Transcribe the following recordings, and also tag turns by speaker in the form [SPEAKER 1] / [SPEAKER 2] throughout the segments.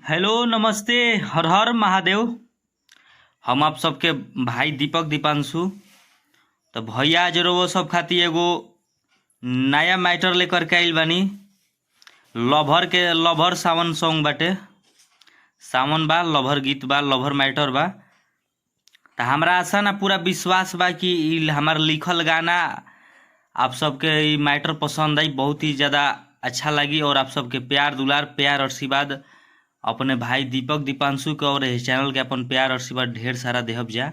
[SPEAKER 1] Hello नमस्ते, हर हर महादेव। हम आप सबके भाई दीपक दीपांशु। तो भैया आज रउआ सब खातिर एगो नया मैटर लेकर के आइल बानी। लभर के लभर सावन सॉन्ग बाटे, सावन बा, लभर गीत बा, लभर मैटर बा। तो हमरा आशा ना पूरा विश्वास बा कि ई हमार लिखल गाना आप सबके ई मैटर पसंद आई, बहुत ही ज़्यादा अच्छा लगी और आप सबके प्यार दुलार, प्यार आशीर्वाद अपने भाई दीपक दीपांशु के और इस चैनल के अपन प्यार आशीर्वाद ढेर सारा देहब जा।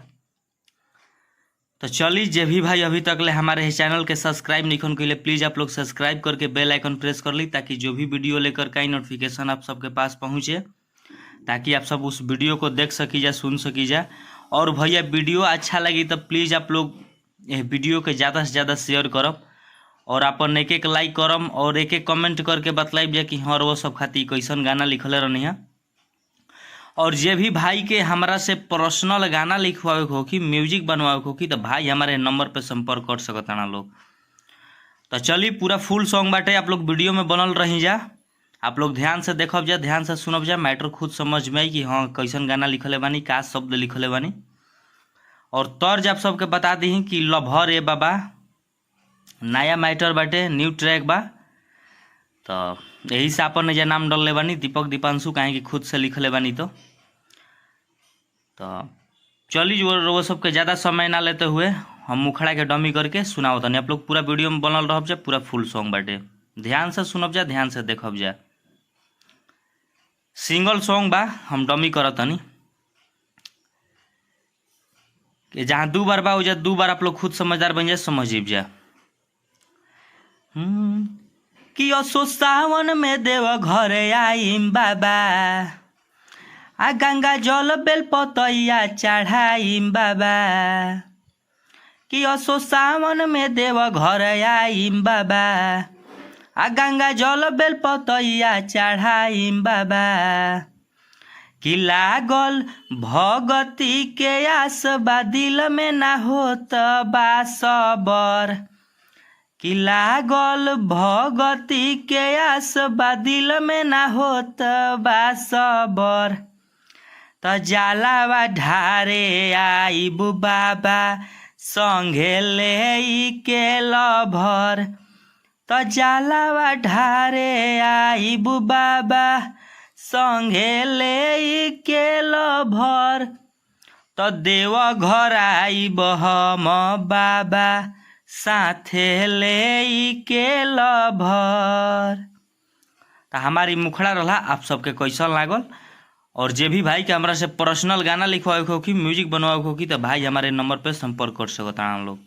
[SPEAKER 1] तो चली, जे भी भाई अभी तक ले हमारे इस चैनल के सब्सक्राइब नहीं कैले, प्लीज़ आप लोग सब्सक्राइब करके बेल आइकन प्रेस कर ली, ताकि जो भी वीडियो लेकर का नोटिफिकेशन आप सबके पास पहुँचे, ताकि आप सब उस वीडियो को देख सकी जा, सुन सकी जा। और भैया वीडियो अच्छा लगी तो प्लीज़ आप लोग ये वीडियो के ज़्यादा से ज़्यादा शेयर करब और अपन एक एक लाइक करम और एक एक कमेंट करके बतलाइब जा कि हाँ, वो सब खातिर कैसन गाना लिखले रहनी है। और जे भी भाई के हमरा से पर्सनल गाना लिखवावे के होखी, म्यूजिक बनवावे के होखी, तो भाई हमारे नंबर पे संपर्क कर सकता लोग। तो चली, पूरा फुल सॉन्ग बाटे, आप लोग वीडियो में बनल रही जा, आप लोग ध्यान से देखब जा, ध्यान से सुनब जा, मैटर खुद समझ में आई कि हाँ, कैसन गाना लिखले बानी, का शब्द लिखले बानी। और तर्ज आप सबके बता दी कि लभर ए बाबा नया मैटर बाटे, न्यू ट्रैक बा। तो यही से अपन जे नाम डलले बानी दीपक दीपांशु, काहे कि खुद से लिखले बानी। तो चली, जो वो सबके ज़्यादा समय ना लेते हुए हम मुखड़ा के डमी करके सुनाओ तनी। आप लोग पूरा वीडियो में बनल रहब जा, पूरा फुल सॉन्ग बाटे, ध्यान से सुनब जा, ध्यान से देखब जा। सिंगल सॉन्ग बा, हम डमी करत तनी कि जहाँ दू बार बा उजा दू बार। आप लोग खुद समझदार बन जा, समझ जा कि असो सावन में देव घर आइम बाबा, आ गंगा जल बेल पतैया चढ़ाइम बाबा। कि असो सावन में देव घर आइम बाबा, आ गंगा जल बेल पतैया चढ़ाइम बाबा। कि लागल भगती के आस बा, दिल में ना होत बा सबर। कि लागल भगती के आस बा, दिल में ना होत बा सबर। त जलावा ढारे आइबु बाबा, संघे ले के लभर। त जलावा ढारे आइबु बाबा, संघे ले के लभर। त देव घर आइब हम बाबा, साथे ले के लभर। तो हमारी मुखड़ा रहा, आप सबके कैसन लागल? और जे भी भाई के हमरा से पर्सनल गाना लिखवावे के होखी, म्यूजिक बनवावे के होखी, तो भाई हमारे नंबर पे संपर्क कर सकता लोग।